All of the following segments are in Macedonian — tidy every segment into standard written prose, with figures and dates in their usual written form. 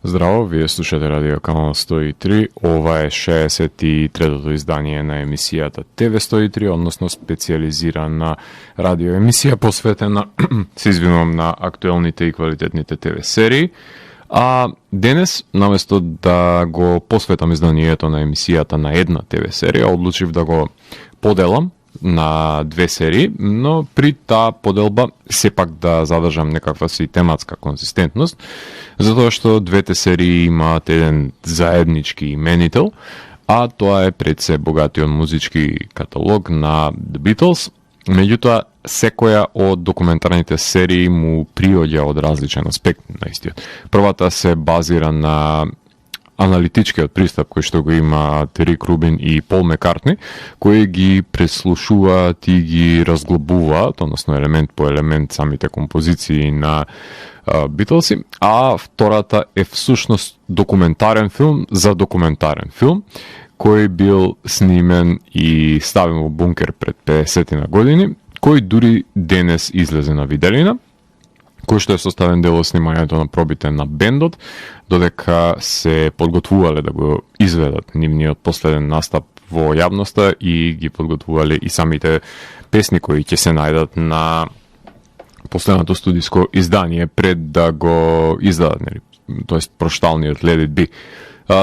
Здраво, вие слушате Радио Канал 103. Ова е 63-тото издание на емисијата ТВ 103, односно специализирана радио емисија посветена, се извинувам, на актуелните и квалитетните ТВ серии. А денес, наместо да го посветам изданието на емисијата на една ТВ серија, одлучив да го поделам на две серии, но при таа поделба сепак да задржам некаква си тематска консистентност, затоа што двете серии имаат еден заеднички именител, а тоа е пред се богатиот музички каталог на The Beatles. Меѓутоа, секоја од документарните серии му приоѓа од различен аспект на истиот. Првата се базира на аналитичкиот пристап кој што го има Рик Рубин и Пол Маккартни, кои ги преслушуваат и ги разглобуваат, односно елемент по елемент, самите композиции на Битлси, а втората е всушност документарен филм за документарен филм, кој бил снимен и ставен во бункер пред 50 на години, кој дури денес излезе на виделина, кој што е составен дел од снимањето на пробите на бендот, додека се подготвувале да го изведат нивниот последен настап во јавноста и ги подготвувале и самите песни кои ќе се најдат на последното студиско издание пред да го издадат, тоест прошталниот Let It Be.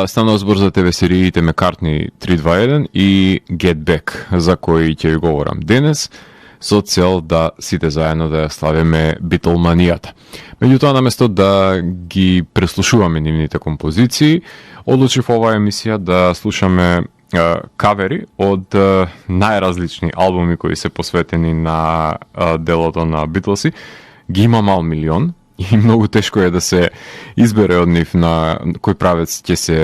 Станува збор за ТВ сериите Маккартни 321 и Get Back, за кои ќе ви говорам денес, со цел да сите заедно да ја славиме Битлманијата. Меѓутоа, наместо да ги преслушуваме нивните композиции, одлучив оваа емисија да слушаме кавери од најразлични албуми кои се посветени на делото на Битлси. Ги има мал милион и многу тешко е да се избере од нив на кој правец ќе се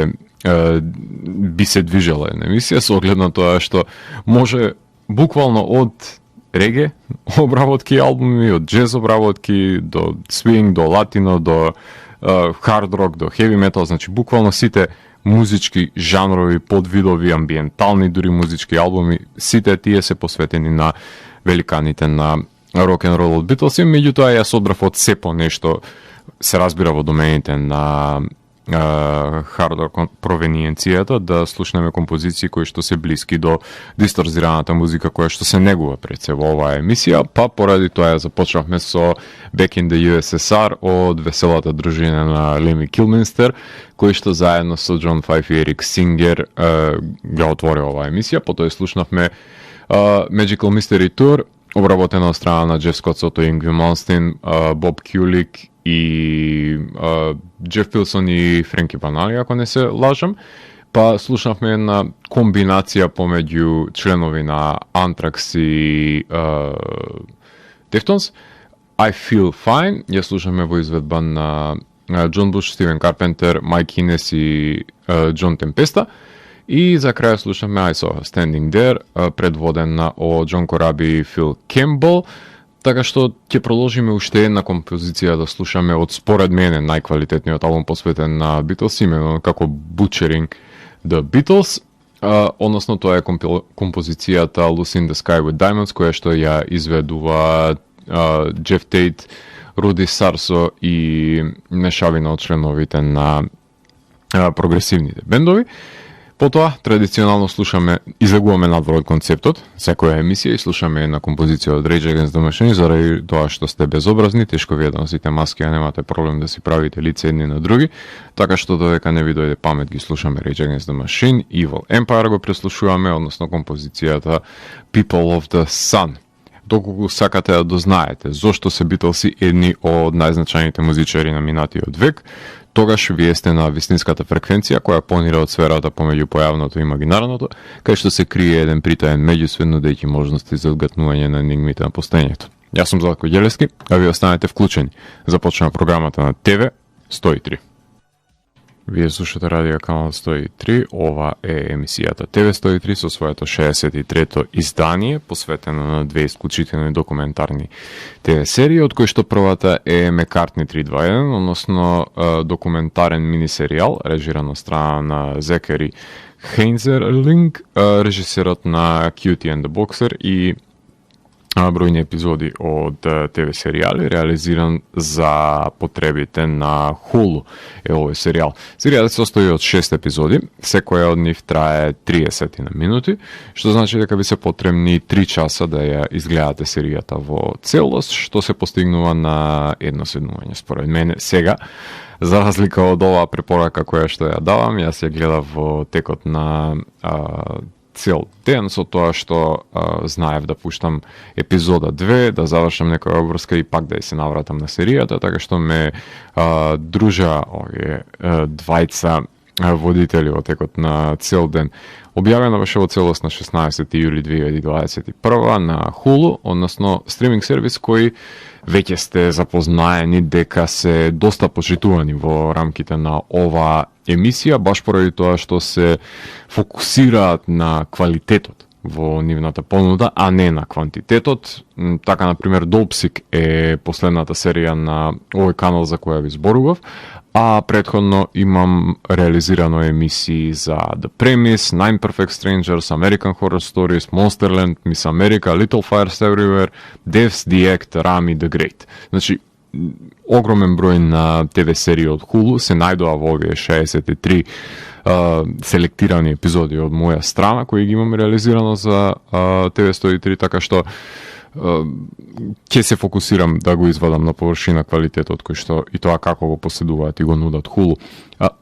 би се движела една емисија, со оглед на тоа што може буквално од реге обработки албуми, од джез обработки, до свинг, до латино, до хард рок, до хеви метал, значи буквално сите музички жанрови, подвидови, амбиентални дури музички албуми, сите тие се посветени на великаните на рок-н-рол од Битлси. Меѓутоа јас одбрав од сепо нешто, се разбира во домените на хард рок провениенцијата, да слушнеме композиции кои што се блиски до дисторзираната музика која што се негува пред се во оваа емисија, па поради тоа ја започнавме со Back in the USSR од веселата дружина на Леми Килминстер, кои што заедно со Джон Фајф и Ерик Сингер ја отвори оваа емисија. Потоа слушнавме Magical Mystery Tour, обработена од страна на Джеф Скот Сото, Ингви Малмстин, Боб Кюлик и Джеф Пилсон и Френки Банали, ако не се лажам. Па слушнавме една комбинација помеѓу членови на Anthrax и Deftones. I Feel Fine ја слушаме во изведба на Џон Буш, Стивен Карпентер, Майк Инес и Џон Темпеста. И за крај слушаме I Saw Her Standing There, предводена од Џон Кораби и Фил Кембл. Така што ќе продолжиме уште една композиција да слушаме од според мене најквалитетниот албум посветен на Битлс, именно како Butchering the Beatles. Односно тоа е композицијата Lucy in the Sky with Diamonds, која што ја изведува Джеф Тейт, Руди Сарсо и мешавина од членовите на прогресивните бендови. Потоа, традиционално слушаме, излегуваме надвор од концептот, секоја емисија, и слушаме една композиција од Rage Against the Machine, заради тоа што сте безобразни, тешко вие да носите маски, а немате проблем да си правите лице едни на други, така што додека не ви дојде памет ги слушаме Rage Against the Machine, Evil Empire го преслушуваме, односно композицијата People of the Sun. Доколку сакате да дознаете зошто се Битлси едни од најзначајните музичари на минатиот век, тогаш вие сте на вистинската фреквенција која понира од сферата помеѓу појавното и имагинарното, кај што се крие еден притаен меѓусвет, нудејќи можности за одгатнување на енигмите на постоењето. Јас сум Златко Ѓелевски, а вие останете вклучени. Започнува програмата на ТВ 103. Вие слушате Радио Канал 103, ова е емисијата ТВ 103 со своето 63-то издание, посветено на две исклучителни документарни ТВ серии, од кои што првата е Маккартни 321, односно документарен мини-серијал, режиран од страна на Зекери Хейнзерлинг, режисерот на Cutie and the Boxer и бројни епизоди од ТВ серијали, реализиран за потребите на Hulu е овој серијал. Серијалот се состои од 6 епизоди, секоја од нив трае 30 минути, што значи дека ви се потребни 3 часа да ја изгледате серијата во целост, што се постигнува на едно седнување според мене. Сега, за разлика од оваа препорака која што ја давам, јас ја гледав во текот на цел ден, со тоа што знаев да пуштам епизода 2, да завршам некоја обврска и пак да ја се навратам на серијата, така што ме дружа овие двајца водители во текот на цел ден. Објавено беше во целост на 16 јули 2021 на Hulu, односно стриминг сервис кој веќе сте запознаени дека се доста почитувани во рамките на оваа емисија, баш поради тоа што се фокусираат на квалитетот во нивната понуда, а не на квантитетот. Така, например, Долпсик е последната серија на овој канал за која ви зборував, а предходно имам реализирано емисии за The Premise, Nine Perfect Strangers, American Horror Stories, Monsterland, Miss America, Little Fires Everywhere, Devs, The Act, Rami, The Great. Значи, огромен број на ТВ серии од Hulu се најдоа во овие 63 селектирани епизоди од моја страна, кои ги имам реализирано за ТВ 103, така што ќе се фокусирам да го извадам на површина квалитетот кој што и тоа како го поседуваат и го нудат Hulu.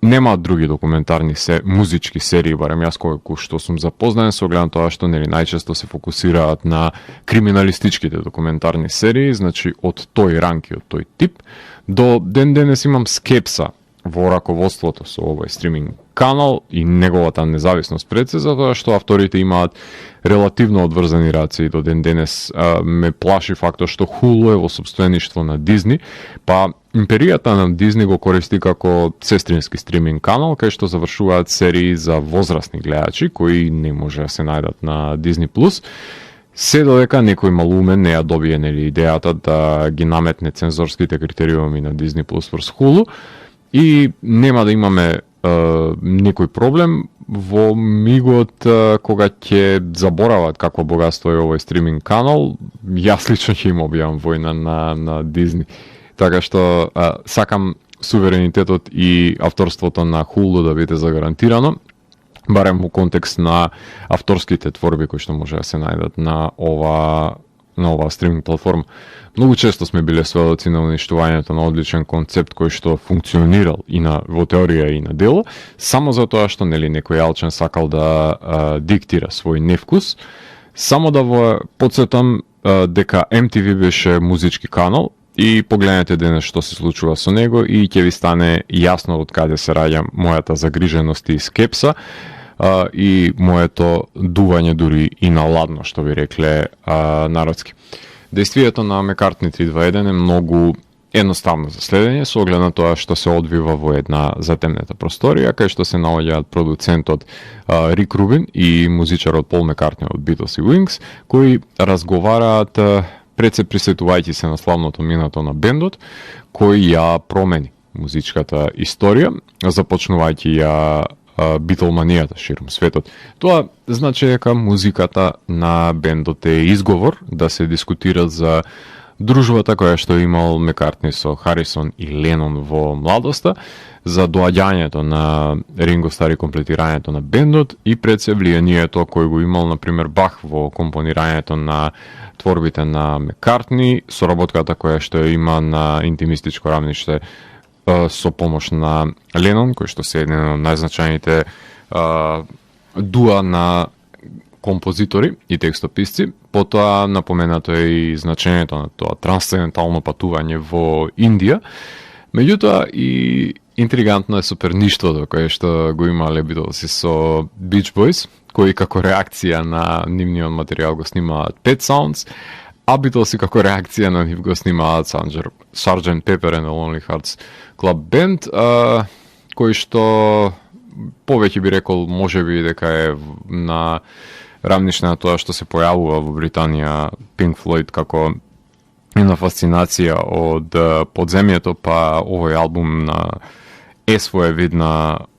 Немаат други документарни музички серии, барем јас кој што сум запознаен, со оглед на тоа што нели најчесто се фокусираат на криминалистичките документарни серии, значи од тој ранг и од тој тип. До ден денес имам скепса во раководството со овој стриминг канал и неговата независност пред се, затоа што авторите имаат релативно одврзани раци. До ден денес ме плаши фактот што Hulu е во собствеништво на Disney, па империјата на Disney го користи како сестрински стриминг канал, кај што завршуваат серии за возрастни гледачи кои не може да се најдат на Disney+. Се додека некој малумен не ја добие нели идејата да ги наметне цензорските критериуми на Disney+ врз Hulu, и нема да имаме некој проблем во мигот кога ќе заборават какво богатство е овој стриминг канал. Јас лично ќе им објавам војна на Disney. Така што сакам суверенитетот и авторството на Hulu да биде загарантирано, барем во контекст на авторските творби кои што може да се најдат на оваа стриминг платформа. Многу често сме биле сведоци на уништувањето на одличен концепт кој што функционирал и во теорија и на дело, само за тоа што нели некој алчен сакал да диктира свој невкус. Само да во потсетам дека MTV беше музички канал и погледнете денес што се случува со него и ќе ви стане јасно од каде се раѓа мојата загриженост и скепса и моето дување дури и на ладно, што ви рекле народски. Действието на Мекартни 321 е многу едноставно за следење, со оглед на тоа што се одвива во една затемнета просторија, кај што се наоѓаат продуцентот Рик Рубин и музичарот Пол Мекартни од Beatles и Wings, кои разговараат пред се присетувајќи се на славното минато на бендот, кој ја промени музичката историја, започнувајќи ја битолманијата широм светот. Тоа значи дека музиката на бендот е изговор да се дискутира за дружбата која што имал Мекартни со Харисон и Ленон во младоста, за доаѓањето на Ринго Стар и комплетирањето на бендот и пред се влијанието кој го имал, например, Бах во компонирањето на творбите на Мекартни, соработката која што има на интимистичко рамниште со помош на Ленон, кој што се еден од најзначајните дуа на композитори и текстописци. Потоа напоменато е и значењето на тоа трансцендентално патување во Индија. Меѓутоа и интригантно е соперништвото кое што го имале Битлси со Beach Boys, кои како реакција на нивниот материјал го снимаат Pet Sounds, а Битлси како реакција на нив го снимаат Sgt. Pepper and the Lonely Hearts Club Band, кој што повеќе би рекол можеби дека е на рамниште на тоа што се појавува во Британија Pink Floyd како една фасцинација од подземјето, па овој албум е своевидна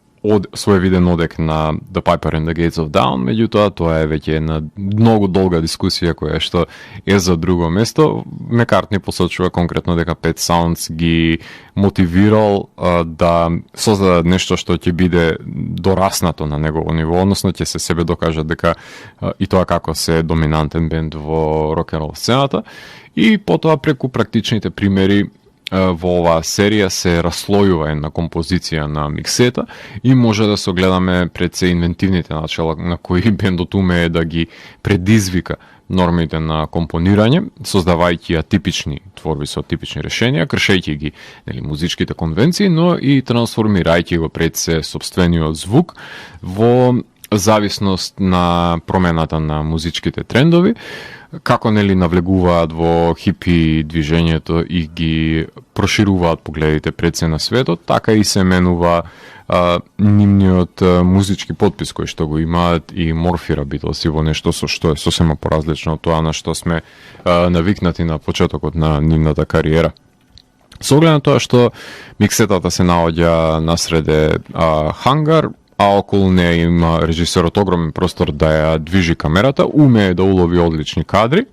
своевиден одек на The Piper and the Gates of Dawn, меѓутоа тоа е веќе една многу долга дискусија која што е за друго место. Маккартни посочува конкретно дека Pet Sounds ги мотивирал да создадат нешто што ќе биде дораснато на негово ниво, односно ќе се себе докажат дека и тоа како се доминантен бенд во рок-н-рол сцената, и потоа преку практичните примери во оваа серија се раслојува една композиција на миксета и може да се огледаме пред се инвентивните начала на кои бендот умее да ги предизвика нормите на компонирање, создавајќи атипични творби со атипични решенија, кршејќи ги музичките конвенции, но и трансформирајќи го пред се собствениот звук во зависност на промената на музичките трендови, како навлегуваат во хипи движењето и ги прошируваат погледите пред се на светот, така и се менува нивниот музички подпис кој што го имаат и морфира Битлси во нешто со што е сосема поразлично од тоа на што сме навикнати на почетокот на нивната кариера. Со оглед на тоа што миксетата се наоѓа насреде хангар, а околу неја има режисерот огромен простор да ја движи камерата, умее да улови одлични кадри,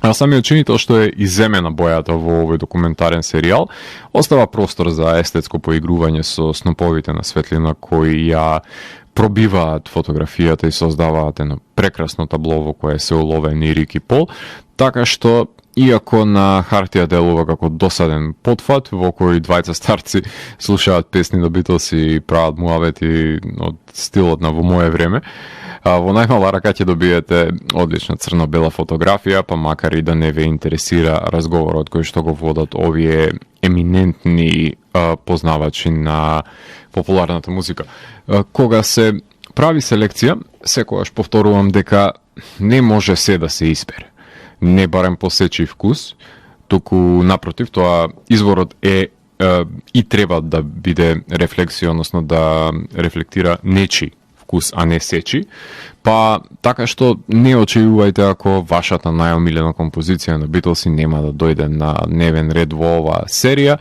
а самиот чинител што е иземена бојата во овој документарен серијал, остава простор за естетско поигрување со сноповите на светлина кои ја пробиваат фотографијата и создаваат едно прекрасно табло во кое се уловени Рик и Пол, така што иако на хартија делува како досаден потфат во кој двајца старци слушаат песни на Битлс и прават муавети од стилот на во мое време, во најмала рака ќе добиете одлична црно-бела фотографија, па макар и да не ве интересира разговорот кој што го водат овие еминентни познавачи на популарната музика. Кога се прави селекција, секогаш повторувам дека не може се да се избере. Не барем по сечи вкус, туку напротив, тоа изворот е и треба да биде рефлексија, односно да рефлектира нечи вкус, а не сечи. Па така што не очекувајте ако вашата најомилена композиција на Битлси нема да дојде на дневен ред во оваа серија.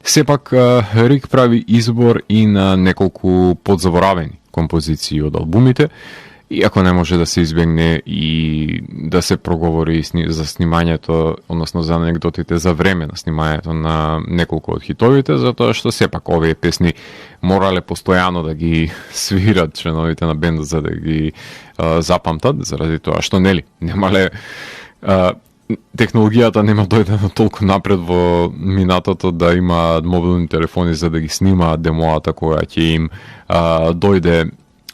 Сепак Рик прави избор и на неколку подзаборавени композиции од албумите, иако не може да се избегне и да се проговори за снимањето, односно за анекдотите за време на снимањето на неколку од хитовите, затоа што сепак овие песни морале постојано да ги свират членовите на бендот за да ги запамтат, заради тоа што немале технологијата нема дојдено толку напред во минатото да имаат мобилни телефони за да ги снимаат демоата која ќе им дојде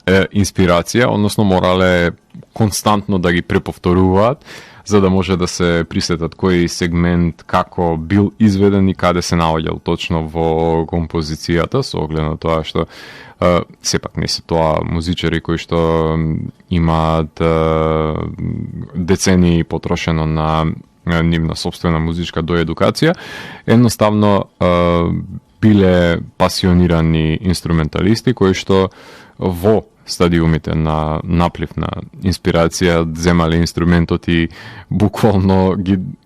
инспирација, односно морале константно да ги преповторуваат за да може да се присетат кој сегмент како бил изведен и каде се наоѓал точно во композицијата, со оглед на тоа што сепак не се тоа музичари кои што имаат децении потрошено на нивна собствена музичка доедукација, едноставно биле пасионирани инструменталисти кои што во стадиумите на наплив на инспирација земале инструментот и буквално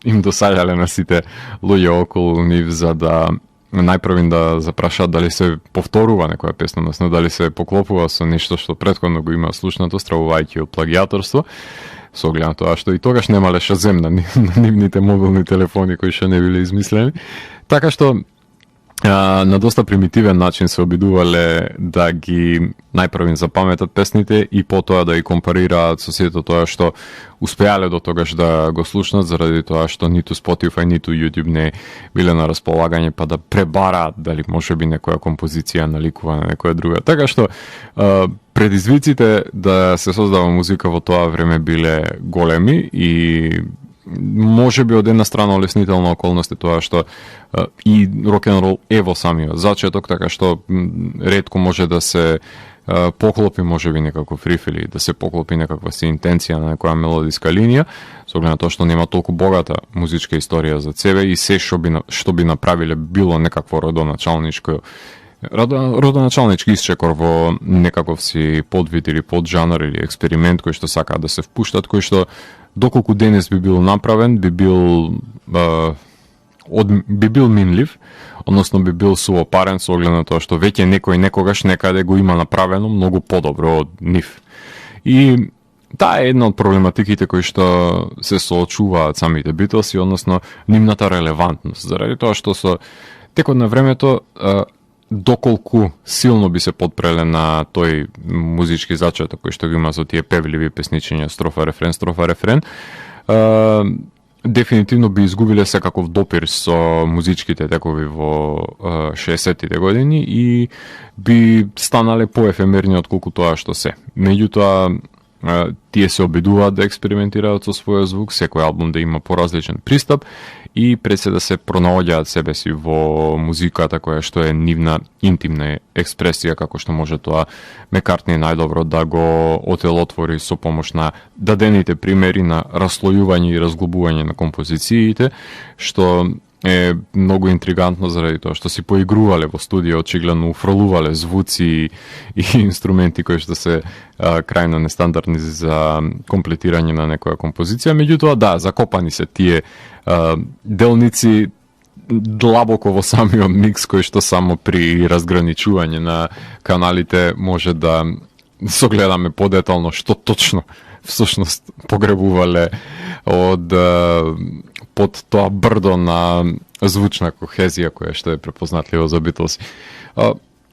им досаѓале на сите луѓе околу нив за да најпрво да запрашаат дали се повторува некоја песна, односно дали се поклопува со нешто што претходно го има слушнато, стравувајќи од плагијаторство, со оглед на тоа што и тогаш немале шазем на нивните мобилни телефони кои што не биле измислени. Така што на доста примитивен начин се обидувале да ги најпрво запаметат песните и потоа да ги компарираат со сето тоа што успеале до тогаш да го слушнат, заради тоа што ниту Spotify, ниту YouTube не биле на располагање, па да пребараат дали можеби некоја композиција наликува на некоја друга. Така што предизвиците да се создава музика во тоа време биле големи и може би од една страна олеснителна околност е тоа што и рок-н-рол е во самиот зачеток, така што ретко може да се поклопи може би некаков риф или да се поклопи некаква си интенција на некоја мелодиска линија, со оглед на тоа што нема толку богата музичка историја за себе и се што би направиле било некакво родоначалнички исчекор во некаков си подвид или поджанр или експеримент кој што сакаат да се впуштат, кој што доколку денес би бил направен, би бил би бил минлив, односно би бил суопарен со оглед на тоа што веќе некој некогаш некаде го има направено многу подобро од нив. И таа е една од проблематиките кои што се соочуваат самите Битлси, односно нивната релевантност, заради тоа што со текот на времето доколку силно би се подпреле на тој музички зачаток кој што го има со тие певливи песничења строфа рефрен, дефинитивно би изгубиле секаков допир со музичките текови во 60-тите години и би станале поефемерни отколку тоа што се. Меѓутоа, тие се обидуваат да експериментираат со својот звук, секој албум да има поразличен пристап и пред се да се пронаоѓаат себе си во музиката која што е нивна интимна експресија, како што може тоа Маккартни најдобро да го отелотвори со помош на дадените примери на раслојување и разглобување на композициите, што е многу интригантно заради тоа што си поигрувале во студио, очигледно уфрлувале звуци и инструменти кои што се крајно нестандардни за комплетирање на некоја композиција. Меѓутоа, да, закопани се тие делници длабоко во самиот микс, кој што само при разграничување на каналите може да согледаме подетално што точно всушност погребувале од под тоа брдо на звучна кохезија која што е препознатлива за Битлси.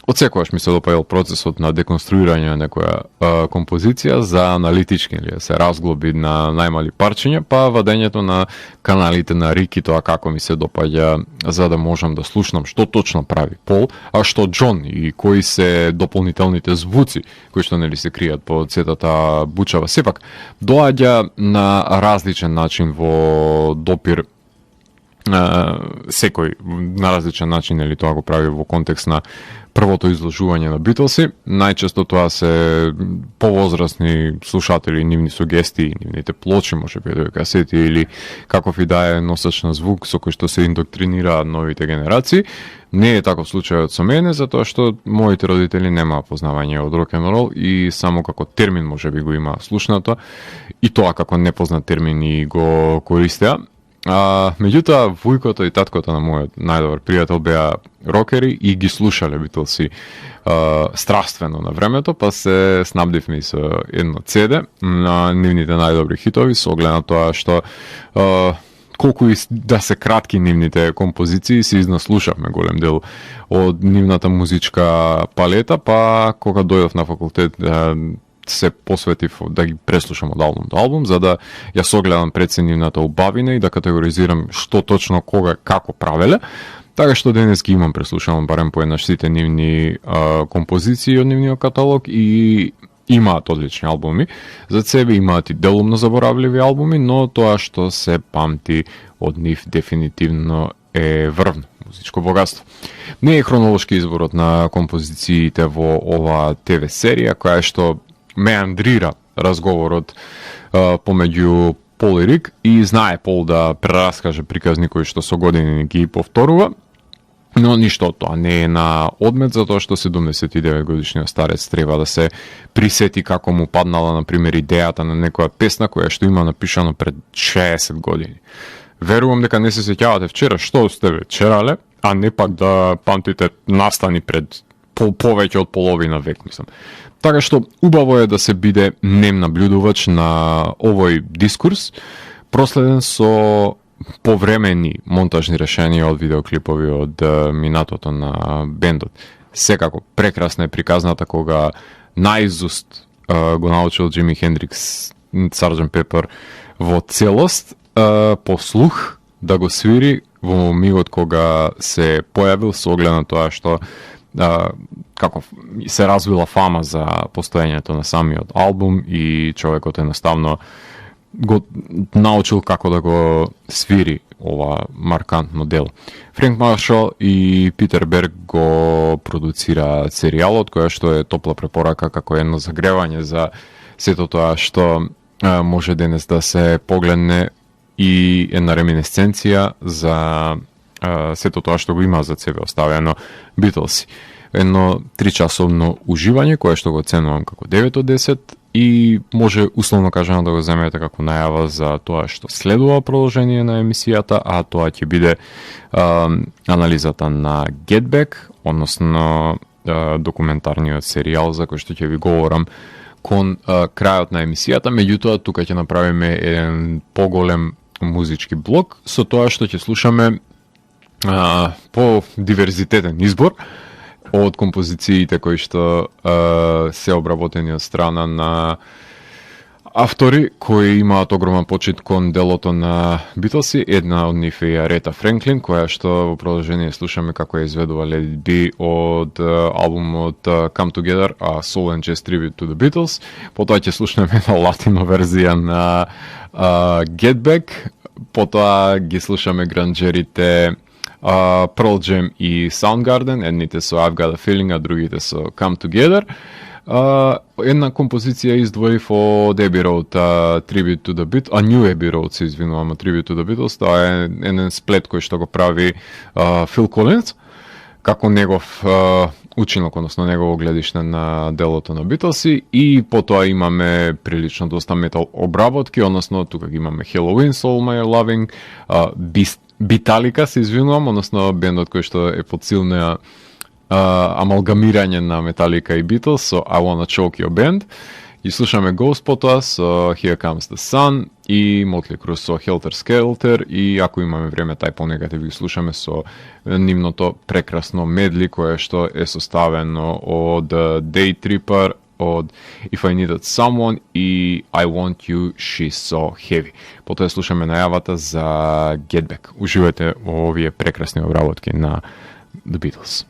Од секогаш ми се допаѓал процесот на деконструирање на некоја композиција за аналитички или се разглоби на најмали парчиња, па вадењето на каналите на Рик и тоа како ми се допаѓа за да можам да слушнам што точно прави Пол, а што Џон и кои се дополнителните звуци кои што нели се кријат по сетата бучава. Сепак доаѓа на различен начин во допир секој на различен начин, или тоа го прави во контекст на првото изложување на Битлси. Најчесто тоа се повозрасни слушатели, нивни сугестии, нивните плочи, може би касети или каков и да е носач на звук со кој што се индоктринираат новите генерации. Не е таков случајот со мене, затоа што моите родители немаа познавање од рок-н-рол и само како термин може би го има слушнато и тоа како непознат термин и го користеа. Меѓутоа, вујкото и таткото на мојот најдобар пријател беа рокери и ги слушале Битлси страствено на времето, па се снабдивме со едно CD на нивните најдобри хитови, со оглед на тоа што колку и да се кратки нивните композиции, се изнаслушавме голем дел од нивната музичка палета, па кога дојдов на факултет се посветив да ги преслушам од албум до албум, за да ја согледам пред се нивната убавина и да категоризирам што точно кога како правеле. Така што денес ги имам преслушано барем поеднаш сите нивни композиции од нивниот каталог и имаат одлични албуми. За себе имаат и делумно заборавливи албуми, но тоа што се памти од нив дефинитивно е врвно музичко богатство. Не е хронолошки изборот на композициите во оваа ТВ серија, која што меандрира разговорот помеѓу Пол и Рик и знае Пол да прераскаже приказни кои што со години ги повторува, но ништо од тоа не е на одмет, затоа што 79 годишниот старец треба да се присети како му паднала, например, идејата на некоја песна која што има напишано пред 60 години. Верувам дека не се сеќавате вчера што сте вечерале, а не пак да памтите настани пред повеќе од половина век, мислам. Така што убаво е да се биде нем наблюдувач на овој дискурс, проследен со повремени монтажни решенија од видеоклипови од минатото на бендот. Секако прекрасна е приказната кога наизуст го научил Џими Хендрикс Сарџент Пепер во целост, по слух да го свири во мигот кога се појавил со оглед на тоа што како се развила фама за постоењето на самиот албум и човекот едноставно го научил како да го свири ова маркантно дело. Френк Маршал и Питер Берг го продуцираат серијалот, која што е топла препорака како едно загревање за сето тоа што може денес да се погледне и една реминесценција за сето тоа што го има за себе оставено Битлси. Едно 3-часовно уживање, кое што го ценувам како 9 од 10 и може условно кажано да го земете како најава за тоа што следува продолжение на емисијата, а тоа ќе биде анализата на Get Back, односно документарниот серијал за кој што ќе ви говорам кон крајот на емисијата. Меѓутоа, тука ќе направиме еден поголем музички блок со тоа што ќе слушаме по диверзитетен избор од композициите кои што се обработени од страна на автори кои имаат огромен почит кон делото на Битлси. Една од нив е Арета Френклин, која што во продолжение слушаме како ја изведува Let It Be од албумот Come Together, a Soul and Jazz Tribute to the Beatles. Потоа ќе слушаме една латино верзија на Get Back, потоа ги слушаме гранџерите Pearl Jam и Soundgarden, едните со I've Got a Feeling, а другите со Come Together. Една композиција издвоив од Abbey Road, Tribute to the Beatles, New Abbey Road се извинувам, Tribute to the Beatles, тоа е еден сплет кој што го прави Фил Колинс, како негов учинок, односно негово гледиште на делото на Битлси, и потоа имаме прилично доста метал обработки, односно тука ги имаме Halloween, Soul My Loving, Биталика се извинувам, односно бендот кој што е под силна амалгамирање на Металика и Beatles со I Wanna Choke Your Band. И слушаме Ghost потоа со Here Comes the Sun и Motley Crue со Helter Skelter, и ако имаме време тај понекад ви слушаме со нивното прекрасно медли кое што е составено од Day Tripper, од If I Needed Someone и I Want You, She's So Heavy. Потоа слушаме најавата за Get Back. Уживате во овие прекрасни обработки на The Beatles.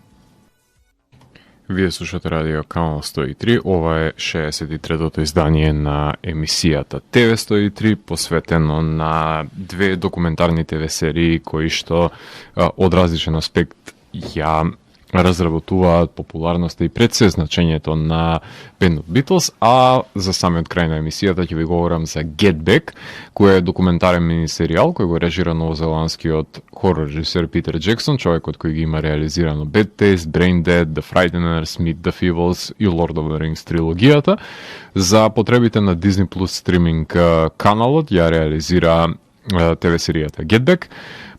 Вие слушате радио Канал 103, ова е 63-тото издание на емисијата ТВ 103, посветено на две документарни ТВ серии кои што од различен аспект ја разработуваат популарноста и пред се значењето на бендот Beatles, а за самиот крај на емисијата ќе ви говорам за Get Back, кој е документарен мини-серијал кој го режира новозеландскиот хорор режисер Питер Джексон, човекот кој ги има реализирано Bad Taste, Brain Dead, The Frighteners, Meet the Feebles и Lord of the Rings трилогијата. За потребите на Disney Plus стриминг каналот ја реализира ТВ серијата Get Back,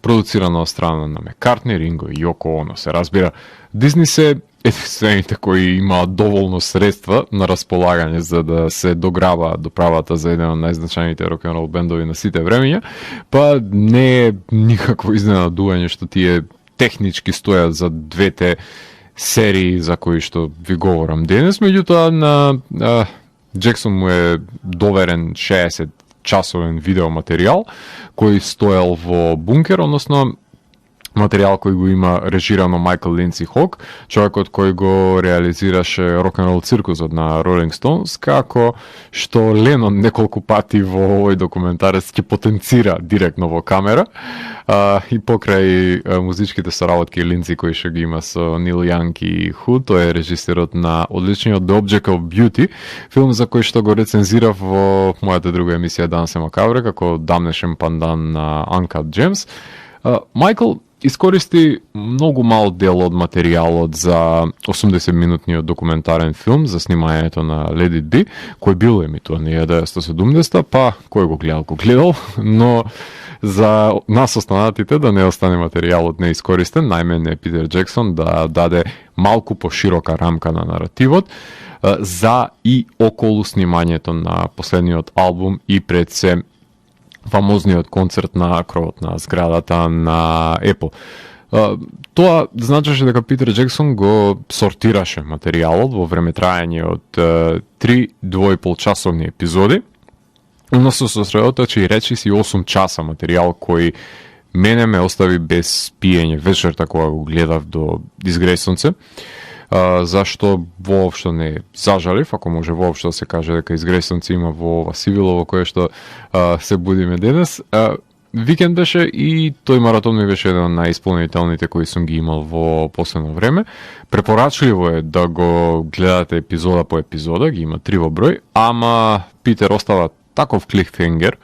продуцирана од страна на Маккартни, Ринго и Јоко Оно. Се разбира, Дизни се единствените кои имаат доволно средства на располагање за да се дограбаат до правата за еден од најзначајните рок-н-рол бендови на сите времења, па не е никакво изненадување што тие технички стојат за двете серии за кои што ви говорам денес. Меѓутоа на Джексон му е доверен 60 часовен видеоматеријал кој стоел во бункер, односно материјал кој го има режирано Майкл Линдси Хок, човекот кој го реализираше рок-н-рол циркусот на Rolling Stones, како што Ленон неколку пати во овој документарец ќе потенцира директно во камера, и покрај музичките соработки Линдси кој што ги има со Нил Јанг и Ху, тој е режисерот на одличниот The Object of Beauty, филм за кој што го рецензирав во мојата друга емисија Данс е Макабре, како дамнешен пандан на Uncut Gems. Майкл искористи многу мал дел од материјалот за 80-минутниот документарен филм за снимањето на Let It Be, кој бил емитуван 1970, па кој го гледал, но за нас останатите да не остане материјалот неискористен, најмене Питер Джексон да даде малку поширока рамка на наративот за и околу снимањето на последниот албум и пред се фамозниот концерт на кровот на зградата на Apple. Тоа значеше дека Питер Джексон го сортираше материјалот во време трајање од 3 2,5-часовни епизоди, но се сосредоточи и речиси 8 часа материјал кој мене ме остави без пиење вечерта кога го гледав до изгресонце. Зашто воопшто не зажалив, ако може воопшто да се каже дека изгресонци има во ова сивило во кое што се будиме денес. Викенд беше и тој маратон ми беше еден од најисполнителните кои сум ги имал во последно време. Препорачливо е да го гледате епизода по епизода, ги има 3 во број, ама Питер остава таков клифхенгер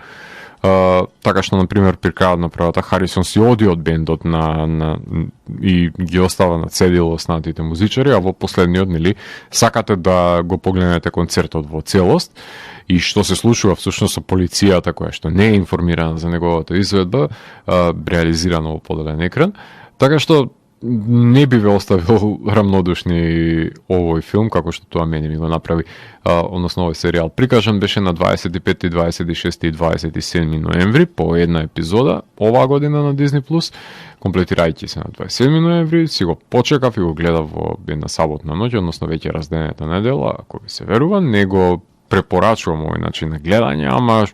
така што, например, при крајот на првата Харисон си оди од бендот и ги остава на цедило останатите музичари, а во последниот, нели, сакате да го погледнете концертот во целост и што се случува всушност со полицијата која што не е информирана за неговата изведба, реализирано во поделен екран. Така што не би ве оставил рамнодушни овој филм, како што тоа мене ми го направи, односно овој серијал. Прикажан беше на 25, 26 и 27 ноември по една епизода оваа година на Disney+. Комплетирајќи се на 27 ноември, си го почекав и го гледав во една саботна ноќ, односно веќе разденета недела, ако ви се верува. Не го препорачувам овој начин на гледање, ама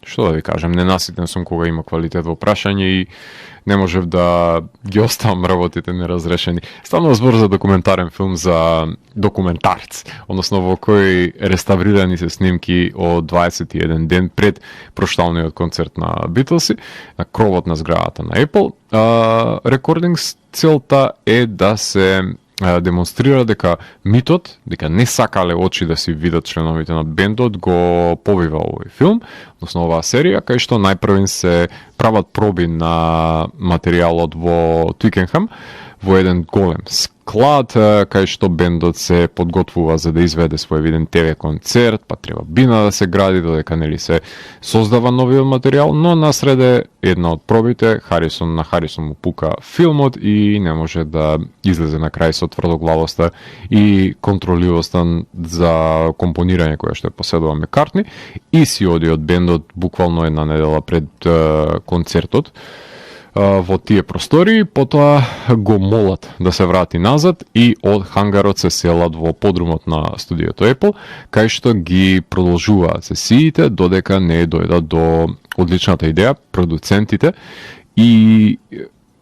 што да ви кажам, ненаситен сум кога има квалитет во прашање и не можев да ги оставам работите неразрешени. Станува збор за документарен филм за документарец, односно во кој реставрирани се снимки од 21 ден пред прошталниот концерт на Битлси, на кровот на зградата на Apple. Recordings целта е да се демонстрира дека митот, дека не сакале очи да си видат членовите на бендот, го побива овој филм, односно оваа серија, кај што најпрвен се прават проби на материјалот во Твикенхам, во еден голем склад, кај што бендот се подготвува за да изведе свој виден ТВ концерт, па треба бина да се гради, додека нели се создава новиот материјал, но насреде една од пробите, на Харисон му пука филмот и не може да излезе на крај со тврдоглавоста и контроливоста за компонирање која што е поседува Маккартни и си оди од бендот буквално една недела пред концертот во тие простори, потоа го молат да се врати назад и од хангарот се селат во подрумот на студиото Apple, кај што ги продолжуваат сесиите додека не дојдат до одличната идеја продуцентите и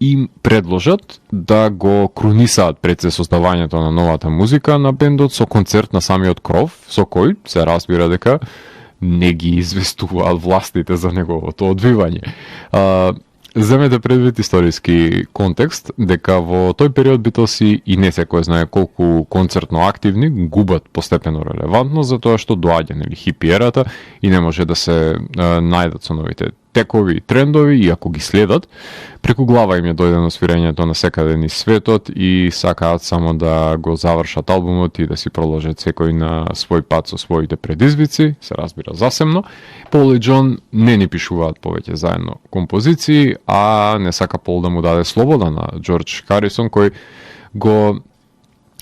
им предложат да го крунисаат пред се создавањето на новата музика на бендот со концерт на самиот кров, со кој се разбира дека не ги известуваат властите за неговото одвивање. Земете предвид историски контекст, дека во тој период Битлси и не секој знае колку концертно активни губат постепено релевантност затоа што доаѓа нели хипиерата и не може да се најдат со новите текови и трендови и ако ги следат, преку глава им е дојдено свирењето на секаде низ светот и сакаат само да го завршат албумот и да си продолжат секој на свој пат со своите предизвици, се разбира засемно. Пол и Џон не ни пишуваат повеќе заедно композиции, а не сака Пол да му даде слобода на Џорџ Харисон, кој го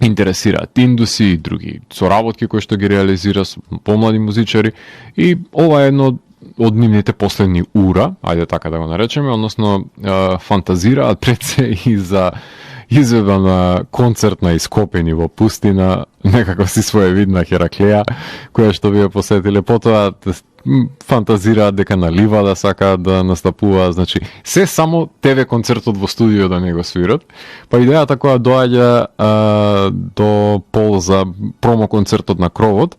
интересираат индуси и други соработки кои што ги реализира со помлади музичари и ова е едно од нивните последни ура, ајде така да го наречеме, односно фантазираат пред се и за изведба на концерт на ископени во пустина, некако си своевидна Хераклеја, која што би ја посетиле, потоа фантазираат дека на ливада сакаат да настапуваат, значи се само ТВ концертот во студио да не го свират. Па идејата која доаѓа до Пол за промо концертот на кровот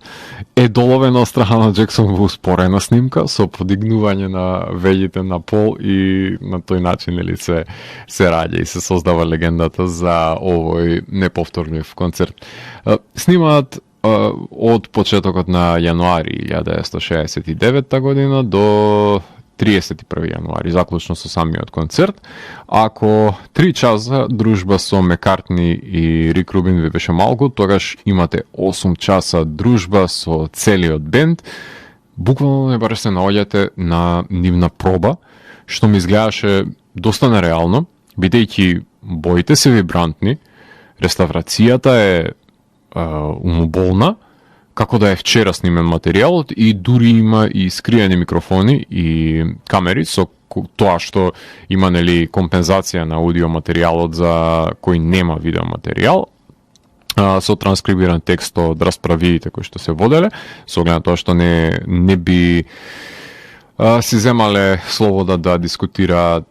е доловена од страна на Џексон во успорена снимка со подигнување на веѓите на Пол и на тој начин или се раѓа и се создава легендата за овој неповторлив концерт. Снимаат од почетокот на јануари 1969 година до 31 јануари, заклучно со самиот концерт. Ако 3 часа дружба со Маккартни и Рик Рубин ви беше малку, тогаш имате 8 часа дружба со целиот бенд. Буквално не баре се наоѓате на нивна проба, што ми изгледаше доста нереално, бидејќи боите се вибрантни, реставрацијата е умоболна, како да е вчера снимен материјалот и дури има и скриени микрофони и камери со тоа што има нели компензација на аудио материјалот за кој нема видео материјал, со транскрибиран текст од расправиите кои што се воделе, со оглед на тоа што не би си земале слобода да дискутираат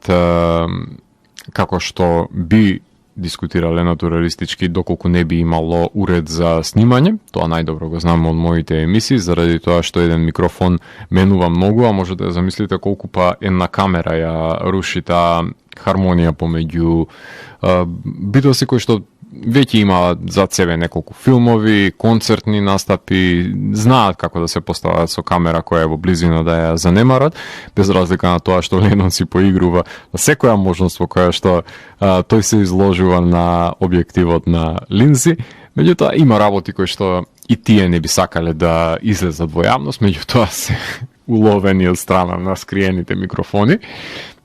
како што би дискутирале натуралистички доколку не би имало уред за снимање. Тоа најдобро го знам од моите емисии, заради тоа што еден микрофон менува многу, а може да ја замислите колку па една камера ја руши таа хармонија помеѓу Битлси кои што веќе имаат зад себе неколку филмови, концертни настапи, знаат како да се постават со камера која е во близина да ја занемарат, без разлика на тоа што Ленон си поигрува на секоја можност во која што тој се изложува на објективот на линзи. Меѓутоа има работи кои што и тие не би сакале да излезат во јавност, меѓутоа се уловени од страна на скриените микрофони.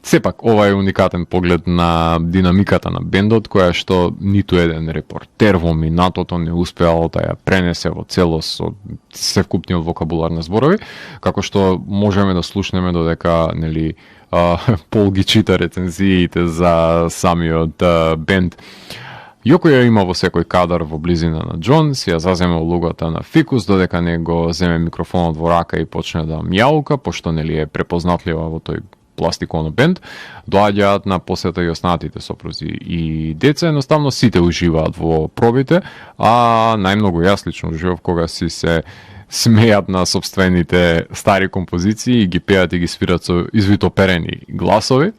Сепак, ова е уникатен поглед на динамиката на бендот, која што ниту еден репортер во минатото не успеал да ја пренесе во целост со севкупниот вокабулар на зборови, како што можеме да слушнеме додека, нели, Пол ги чита рецензиите за самиот бенд. Јоко ја има во секој кадар во близина на Џон, си ја заземе улогата на фикус, додека не го земе микрофонот во рака и почне да мјаука, пошто нели е препознатлива во тој пластикон бенд. Доаѓаат на посета и останатите сопрузи и деца, едноставно сите уживаат во пробите, а најмногу јас лично уживав кога си се смејат на собствените стари композиции и ги пеат и ги свират со извитоперени гласови.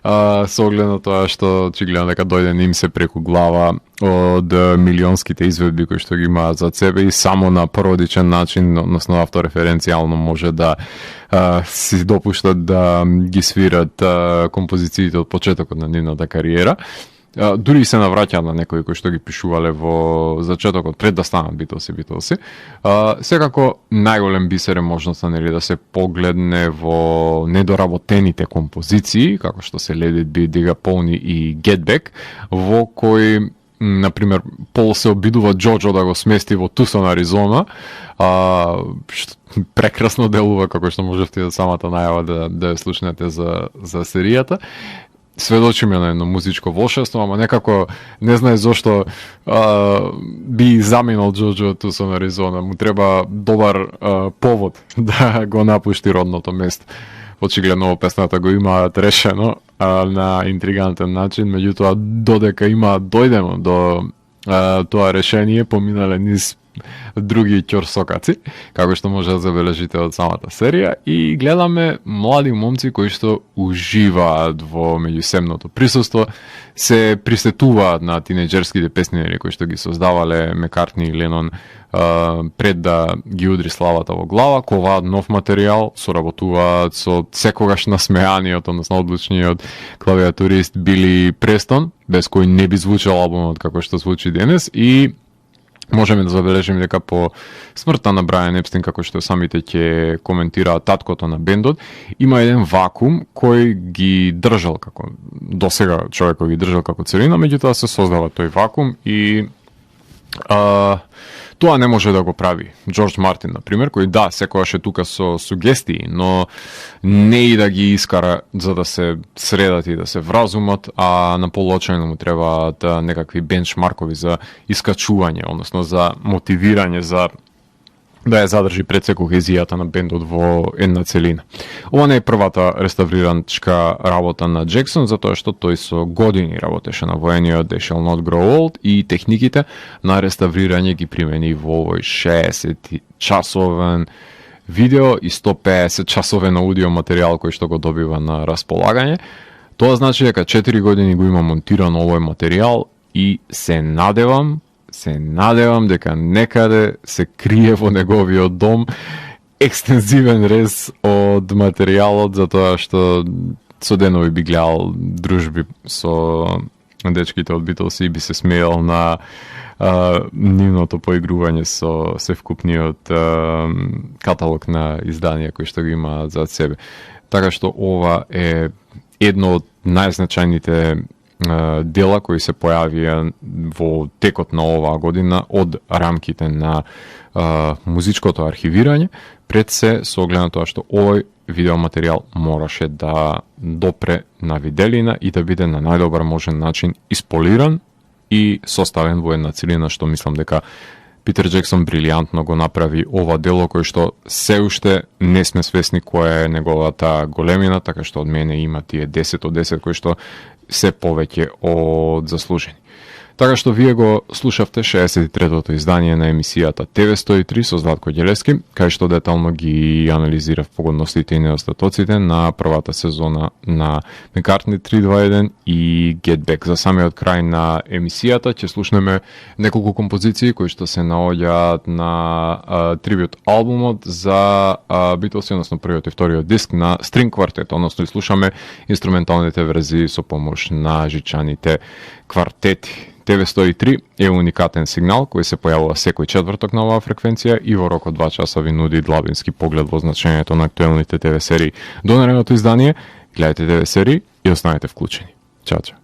Со оглед на тоа што очигледно дека дојде им се преку глава од милионските изведби кои што ги имаат за себе и само на пародичен начин, односно автореференцијално може да си допуштат да ги свират композициите од почетокот на нивната кариера. Дури се навраќаат на некои кои што ги пишувале во зачетокот пред да станат Битлси. Секако најголем бисер е можноста, нели, да се погледне во недоработените композиции, како што се Let It Be, Dig Up Pony и Get Back, во кои, например, Пол се обидува Џоџо да го смести во Тусон, Аризона, што прекрасно делува, како што можевте да самата најава да ја слушнете за серијата. Сведочиме на едно музичко волшебство, ама некако не знае зошто би заминал Џоџо Тусон, Аризона. Му треба добар повод да го напушти родното место. Очигледно песната го имаат решено на интригантен начин, меѓутоа додека дојдемо до тоа решение, поминале низ други ќорсокаци, како што може да забележите од самата серија, и гледаме млади момци кои што уживаат во меѓусебното присуство, се присетуваат на тинеџерските песни кои што ги создавале Маккартни и Ленон пред да ги удри славата во глава, коваат нов материјал, соработуваат со секогаш насмеаниот, односно одлучниот клавиатурист Били Престон, без кој не би звучал албумот како што звучи денес, и можеме да забележиме дека по смртта на Брајан Епстин, како што самите ќе коментираат таткото на бендот, има еден вакуум кој ги држал како досега човекот ги држал како целина, меѓутоа се создава тој вакуум и тоа не може да го прави Џорџ Мартин, например, кој секогаш е тука со сугестии, но не и да ги искара за да се средат и да се вразумат, а на полуочајно му требаат некакви бенчмаркови за искачување, односно за мотивирање за да ја задржи пред се кохезијата на бендот во една целина. Ова не е првата реставриранчка работа на Джексон, затоа што тој со години работеше на воениот They Shall Not Grow Old и техниките на реставрирање ги примени во овој 60 часовен видео и 150 часовен аудио материјал кој што го добива на располагање. Тоа значи дека 4 години го има монтирано овој материјал и се надевам дека некаде се крие во неговиот дом екстензивен рез од материјалот, затоа што со денови би гледал дружби со дечките од Битлси и би се смејал на нивното поигрување со севкупниот каталог на изданија кои што го имаат зад себе. Така што ова е едно од најзначајните дела кои се појавија во текот на оваа година од рамките на музичкото архивирање, пред се со оглед на тоа што овој видеоматеријал мораше да допре на виделина и да биде на најдобар можен начин исполиран и составен во една целина, што мислам дека Питер Џексон брилијантно го направи ова дело кој што се уште не сме свесни која е неговата големина, така што од мене има тие 10 од 10 кои што се повеќе од заслужени. Така што вие го слушавте 63-тото издание на емисијата TV103 со Златко Ѓелевски, кај што детално ги анализирав погодностите и недостатоците на првата сезона на McCartney 321 и Get Back. За самиот крај на емисијата ќе слушнеме неколку композиции кои што се наоѓаат на трибют албумот за Beatles, односно првиот и вториот диск на String Quartet, односно слушаме инструменталните верзии со помош на жичаните квартети. TV103 е уникатен сигнал кој се појавува секој четврток на оваа фреквенција и во рок од 2 часа ви нуди длабински поглед во значењето на актуелните ТВ серии. До наредното издание, гледайте ТВ серии и останете вклучени. Чао, чао.